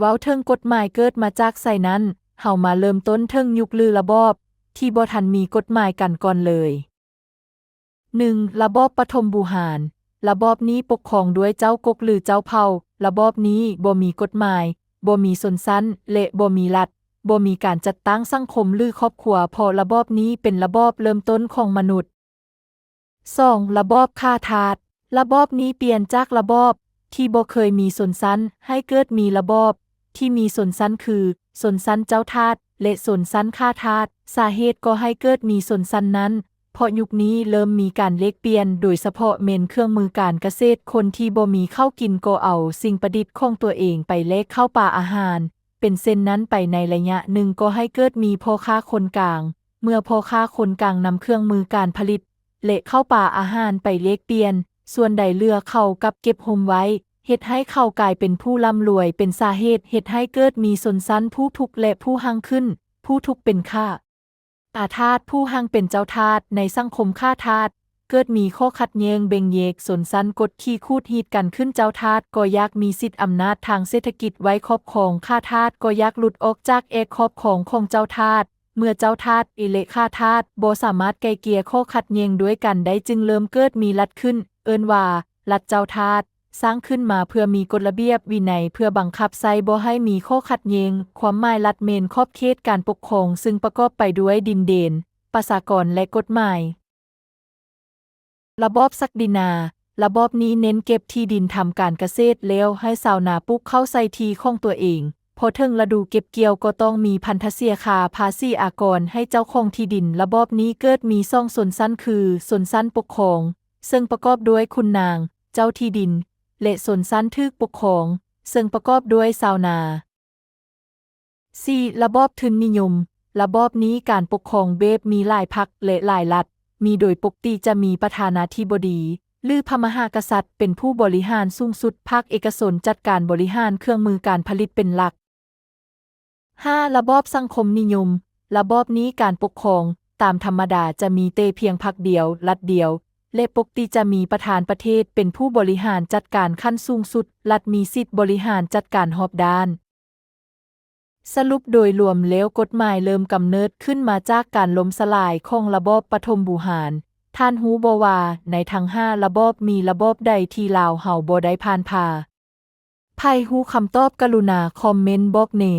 ເວົ້າເຖິງກົດໝາຍເກີດມາຈາກໃສນັ້ນ, ເຮົາມາເລີ່ມຕົ້ນເຖິງຍຸກ ຫຼື ລະບອບທີ່ບໍ່ທັນມີກົດໝາຍກັນກ່ອນເລີຍ. ໜຶ່ງ, ລະບອບປະຖົມບູຮານ. ລະບອບນີ້ປົກຄອງດ້ວຍເຈົ້າກົກ ຫຼື ເຈົ້າເຜົ່າ. ລະບອບນີ້ບໍ່ມີກົດໝາຍ, ບໍ່ມີຊົນຊັ້ນ ແລະ ບໍ່ມີລັດ, ບໍ່ມີການຈັດຕັ້ງສັງຄົມ ຫຼື ຄອບຄົວ, ເພາະລະບອບນີ້ເປັນລະບອບເລີ່ມຕົ້ນຂອງມະນຸດ. ສອງ, ລະບອບຂ້າທາດ. ລະບອບນີ້ປ່ຽນຈາກລະບອບທີ່ບໍ່ເຄີຍມີຊົນຊັ້ນ ໃຫ້ເກີດມີລະບອບທີ່ມີຊົນຊັ້ນ ຄື ຊົນຊັ້ນເຈົ້າທາດ ແລະ ຊົນຊັ້ນຂ້າທາດ. ສາເຫດກໍ່ໃຫ້ເກີດມີຊົນຊັ້ນນັ້ນ ເພາະຍຸກນີ້ເລີ່ມມີການແລກປ່ຽນ, ໂດຍສະເພາະແມ່ນເຄື່ອງມືການກະເສດ. ຄົນທີ່ບໍ່ມີເຂົ້າກິນກໍເອົາສິ່ງປະດິດຂອງຕົວເອງໄປແລກເຂົ້າປາອາຫານ. ເປັນເຊັ່ນນັ້ນໄປໃນໄລຍະໜຶ່ງ ກໍໃຫ້ເກີດມີພໍ່ຄ້າຄົນກາງ. ເມື່ອພໍ່ຄ້າຄົນກາງນຳເຄື່ອງມືການຜະລິດ ແລະ ເຂົ້າປາອາຫານໄປແລກປ່ຽນ, ສ່ວນໃດເຫຼືອເຂົາກັບເກັບໂຮມໄວ້, ເຮັດໃຫ້ເຂົາກາຍເປັນຜູ້ລ່ຳລວຍ, ເປັນສາເຫດເຮັດໃຫ້ເກີດມີຊົນຊັ້ນຜູ້ທຸກ ແລະ ຜູ້ຮັ່ງຂຶ້ນ. ຜູ້ທຸກເປັນຂ້າ ອາທາດ, ຜູ້ຮັ່ງເປັນເຈົ້າທາດ. ໃນສັງຄົມຂ້າທາດ ເກີດມີຂໍ້ຂັດແຍ່ງແບ່ງແຍກຊົນຊັ້ນ, ກົດຂີ່ຂູດຮີດກັນຂຶ້ນ. ເຈົ້າທາດກໍຢາກມີສິດອຳນາດທາງເສດຖະກິດໄວ້ຄອບຄອງ, ຂ້າທາດກໍຢາກຫຼຸດອອກຈາກແອກຄອບຄອງຂອງເຈົ້າທາດ. ເມື່ອເຈົ້າທາດ ແລະ ຂ້າທາດບໍ່ສາມາດໄກ່ເກ່ຍຂໍ້ຂັດແຍ່ງດ້ວຍກັນໄດ້, ຈຶ່ງເລີ່ມເກີດມີລັດຂຶ້ນ, ເອີ້ນວ່າລັດເຈົ້າທາດ. ສ້າງຂຶ້ນມາເພື່ອມີກົດລະບຽບວິໄນ ເພື່ອບັງຄັບໃຊ້ບໍ່ໃຫ້ມີຂໍ້ຂັດແຍ່ງ. ຄວາມໝາຍລັດແມ່ນຂອບເຂດການປົກຄອງ ຊຶ່ງປະກອບໄປດ້ວຍດິນແດນ, ປະຊາກອນ ແລະ ກົດໝາຍ. ລະບອບສັກດິນາ. ລະບອບນີ້ເນັ້ນເກັບທີ່ດິນທຳການກະເສດ ແລ້ວໃຫ້ຊາວນາປູກເຂົ້າໃສ່ທີ່ຂອງຕົວເອງ. ພໍເຖິງລະດູເກັບກ່ຽວກໍຕ້ອງມີພັນທະເສຍຄ່າ, ພາສີອາກອນ ໃຫ້ເຈົ້າຂອງທີ່ດິນ. ລະບອບນີ້ເກີດມີສອງຊົນຊັ້ນ ຄື ຊົນຊັ້ນປົກຄອງ ເຊິ່ງປະກອບດ້ວຍຂຸນນາງ, ເຈົ້າທີ່ດິນ ແລະ ຊົນຊັ້ນຖືກປົກຄອງ ເຊິ່ງປະກອບດ້ວຍຊາວນາ. ສີ່, ລະບອບທຶນນິຍົມ. ລະບອບນີ້ການປົກຄອງແບບມີຫຼາຍພັກ ແລະ ຫຼາຍລັດ, ມີໂດຍປົກຕິຈະມີປະທານາທິບໍດີ ຫຼື ພະມະຫາກະສັດ ເປັນຜູ້ບໍລິຫານສູງສຸດ, ພາກເອກະຊົນຈັດການບໍລິຫານເຄື່ອງມືການຜະລິດເປັນຫຼັກ. ຫ້າ, ລະບອບສັງຄົມນິຍົມ. ລະບອບນີ້ການປົກຄອງຕາມທຳມະດາຈະມີແຕ່ພຽງພັກດຽວ, ລັດດຽວ ແລະ ປົກຕິຈະມີປະທານປະເທດເປັນຜູ້ບໍລິຫານຈັດການຂັ້ນສູງສຸດ. ລັດມີສິດບໍລິຫານຈັດການຮອບດ້ານ. ສະຫຼຸບໂດຍລວມແລ້ວ, ກົດໝາຍເລີ່ມກຳເນີດຂຶ້ນມາຈາກການລົ້ມສະຫຼາຍຂອງລະບອບປະຖົມບູຮານ. ທ່ານຮູ້ບໍ່ວ່າໃນທັງຫ້າລະບອບ, ມີລະບອບໃດທີ່ລາວເຮົາບໍ່ໄດ້ຜ່ານຜ່າ? ໃຜຮູ້ຄຳຕອບກະລຸນາຄອມເມັນບອກແດ່.